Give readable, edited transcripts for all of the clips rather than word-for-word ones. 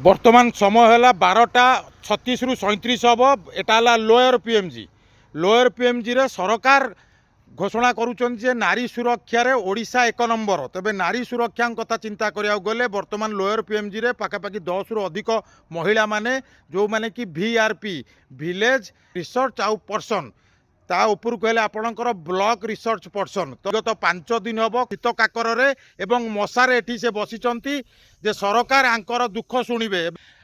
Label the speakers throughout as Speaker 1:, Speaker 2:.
Speaker 1: ବର୍ତ୍ତମାନ ସମୟ ହେଲା 12ଟା 36ରୁ 37 ହେବ। ଏଟା ହେଲା ଲୋୟର ପିଏମ୍ଜି। ଲୋୟର ପିଏମ୍ଜିରେ ସରକାର ଘୋଷଣା କରୁଛନ୍ତି ଯେ ନାରୀ ସୁରକ୍ଷାରେ ଓଡ଼ିଶା ଏକ ନମ୍ବର। ତେବେ ନାରୀ ସୁରକ୍ଷାଙ୍କ କଥା ଚିନ୍ତା କରିବାକୁ ଗଲେ ବର୍ତ୍ତମାନ ଲୋୟର ପିଏମ୍ଜିରେ ପାଖାପାଖି 10ରୁ ଅଧିକ ମହିଳାମାନେ, ଯେଉଁମାନେ କି ଭିଆର୍ପି, ଭିଲେଜ ରିସର୍ଚ୍ଚ ଆଉ ପର୍ସନ୍, ତା ଉପରକୁ ହେଲେ ଆପଣଙ୍କର ବ୍ଲକ ରିସର୍ଚ୍ଚ ପର୍ସନ୍। ତ ଗତ 5 ଦିନ ହେବ ଶୀତ କାକରରେ ଏବଂ ମଶାରେ ଏଠି ସେ ବସିଛନ୍ତି ଯେ ସରକାର ୟାଙ୍କର ଦୁଃଖ ଶୁଣିବେ।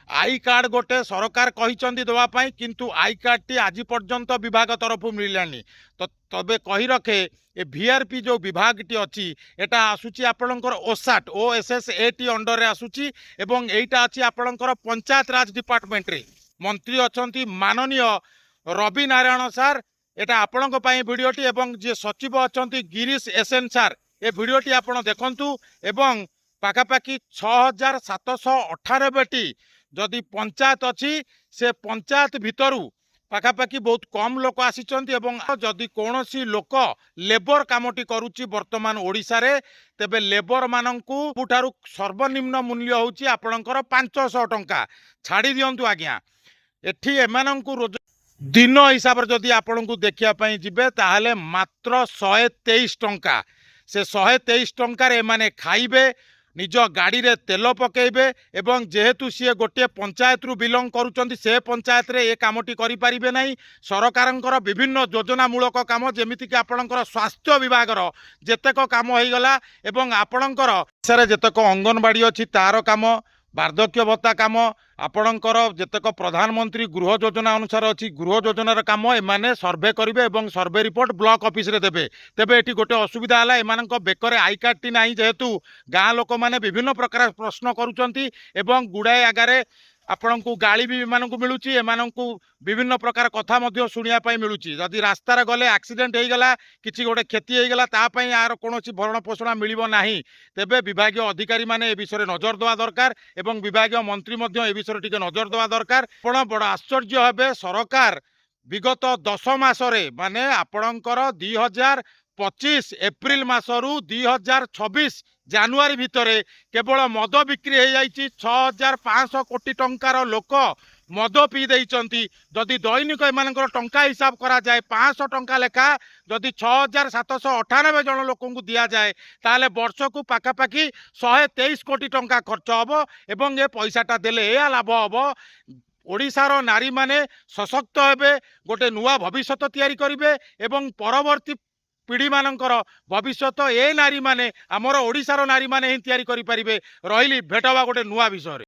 Speaker 1: I card ଗୋଟେ ସରକାର କହିଛନ୍ତି ଦେବା ପାଇଁ, କିନ୍ତୁ I କାର୍ଡ଼ଟି ଆଜି ପର୍ଯ୍ୟନ୍ତ ବିଭାଗ ତରଫରୁ ମିଳିଲାନି। ତ ତବେ କହି ରଖେ, ଏ ଭିଆର୍ପି ଯେଉଁ ବିଭାଗଟି ଅଛି, ଏଟା ଆସୁଛି ଆପଣଙ୍କର ଓସାଟ୍, OSSAT ଅଣ୍ଡରରେ ଆସୁଛି ଏବଂ ଏଇଟା ଅଛି ଆପଣଙ୍କର ପଞ୍ଚାୟତ ରାଜ ଡିପାର୍ଟମେଣ୍ଟରେ। ମନ୍ତ୍ରୀ ଅଛନ୍ତି ମାନନୀୟ ରବି ନାରାୟଣ ସାର୍। ଏଟା ଆପଣଙ୍କ ପାଇଁ ଭିଡ଼ିଓଟି ଏବଂ ଯିଏ ସଚିବ ଅଛନ୍ତି ଗିରିଶ ଏସ୍ଏନ୍ ସାର୍, ଏ ଭିଡ଼ିଓଟି ଆପଣ ଦେଖନ୍ତୁ। ଏବଂ ପାଖାପାଖି 6798ଟି ଯଦି ପଞ୍ଚାୟତ ଅଛି, ସେ ପଞ୍ଚାୟତ ଭିତରୁ ପାଖାପାଖି ବହୁତ କମ୍ ଲୋକ ଆସିଛନ୍ତି। ଏବଂ ଯଦି କୌଣସି ଲୋକ ଲେବର କାମଟି କରୁଛି ବର୍ତ୍ତମାନ ଓଡ଼ିଶାରେ, ତେବେ ଲେବରମାନଙ୍କୁ ସବୁଠାରୁ ସର୍ବନିମ୍ନ ମୂଲ୍ୟ ହେଉଛି ଆପଣଙ୍କର 500 ଟଙ୍କା। ଛାଡ଼ି ଦିଅନ୍ତୁ ଆଜ୍ଞା, ଏଠି ଏମାନଙ୍କୁ ରୋଜ ଦିନ ହିସାବରେ ଯଦି ଆପଣଙ୍କୁ ଦେଖିବା ପାଇଁ ଯିବେ, ତାହେଲେ ମାତ୍ର 123 ଟଙ୍କା। ସେ 123 ଟଙ୍କାରେ ଏମାନେ ଖାଇବେ, ନିଜ ଗାଡ଼ିରେ ତେଲ ପକାଇବେ ଏବଂ ଯେହେତୁ ସିଏ ଗୋଟିଏ ପଞ୍ଚାୟତରୁ ବିଲଙ୍ଗ କରୁଛନ୍ତି, ସେ ପଞ୍ଚାୟତରେ ଏ କାମଟି କରିପାରିବେ ନାହିଁ। ସରକାରଙ୍କର ବିଭିନ୍ନ ଯୋଜନାମୂଳକ କାମ, ଯେମିତିକି ଆପଣଙ୍କର ସ୍ୱାସ୍ଥ୍ୟ ବିଭାଗର ଯେତେକ କାମ ହେଇଗଲା ଏବଂ ଆପଣଙ୍କର ଓଡ଼ିଶାରେ ଯେତେକ ଅଙ୍ଗନବାଡ଼ି ଅଛି ତାର କାମ, ବାର୍ଦ୍ଧକ୍ୟ ଭତ୍ତା କାମ, ଆପଣଙ୍କର ଯେତେକ ପ୍ରଧାନମନ୍ତ୍ରୀ ଗୃହ ଯୋଜନା ଅନୁସାରେ ଅଛି, ଗୃହ ଯୋଜନାର କାମ ଏମାନେ ସର୍ଭେ କରିବେ ଏବଂ ସର୍ଭେ ରିପୋର୍ଟ ବ୍ଲକ ଅଫିସରେ ଦେବେ। ତେବେ ଏଠି ଗୋଟେ ଅସୁବିଧା ହେଲା, ଏମାନଙ୍କ ବେକରେ I କାର୍ଡ଼ଟି ନାହିଁ। ଯେହେତୁ ଗାଁ ଲୋକମାନେ ବିଭିନ୍ନ ପ୍ରକାର ପ୍ରଶ୍ନ କରୁଛନ୍ତି ଏବଂ ଗୁଡ଼ାଏ ଆଗାରେ ଆପଣଙ୍କୁ ଗାଳି ବି ଏମାନଙ୍କୁ ମିଳୁଛି, ଏମାନଙ୍କୁ ବିଭିନ୍ନ ପ୍ରକାର କଥା ମଧ୍ୟ ଶୁଣିବା ପାଇଁ ମିଳୁଛି। ଯଦି ରାସ୍ତାରେ ଗଲେ ଆକ୍ସିଡେଣ୍ଟ ହେଇଗଲା, କିଛି ଗୋଟେ କ୍ଷତି ହେଇଗଲା, ତା ପାଇଁ ଆର କୌଣସି ଭରଣ ପୋଷଣ ମିଳିବ ନାହିଁ। ତେବେ ବିଭାଗୀୟ ଅଧିକାରୀମାନେ ଏ ବିଷୟରେ ନଜର ଦେବା ଦରକାର ଏବଂ ବିଭାଗୀୟ ମନ୍ତ୍ରୀ ମଧ୍ୟ ଏ ବିଷୟରେ ଟିକେ ନଜର ଦେବା ଦରକାର। ଆପଣ ବଡ଼ ଆଶ୍ଚର୍ଯ୍ୟ ହେବେ, ସରକାର ବିଗତ 10 ମାସରେ, ମାନେ ଆପଣଙ୍କର 2025 ଏପ୍ରିଲ ମାସରୁ 2026 ଜାନୁଆରୀ ଭିତରେ କେବଳ ମଦ ବିକ୍ରି ହେଇଯାଇଛି 6500 କୋଟି ଟଙ୍କାର। ଲୋକ ମଦ ପିଇ ଦେଇଛନ୍ତି। ଯଦି ଦୈନିକ ଏମାନଙ୍କର ଟଙ୍କା ହିସାବ କରାଯାଏ, 500 ଟଙ୍କା ଲେଖା ଯଦି 6798 ଜଣ ଲୋକଙ୍କୁ ଦିଆଯାଏ, ତାହେଲେ ବର୍ଷକୁ ପାଖାପାଖି 123 କୋଟି ଟଙ୍କା ଖର୍ଚ୍ଚ ହେବ। ଏବଂ ଏ ପଇସାଟା ଦେଲେ ଏୟା ଲାଭ ହେବ, ଓଡ଼ିଶାର ନାରୀମାନେ ସଶକ୍ତ ହେବେ, ଗୋଟେ ନୂଆ ଭବିଷ୍ୟତ ତିଆରି କରିବେ ଏବଂ ପରବର୍ତ୍ତୀ ପିଢ଼ିମାନଙ୍କର ଭବିଷ୍ୟତ ଏ ନାରୀମାନେ, ଆମର ଓଡ଼ିଶାର ନାରୀମାନେ ହିଁ ତିଆରି କରିପାରିବେ। ରହିଲି, ଭେଟ ହେବା ଗୋଟେ ନୂଆ ବିଷୟରେ।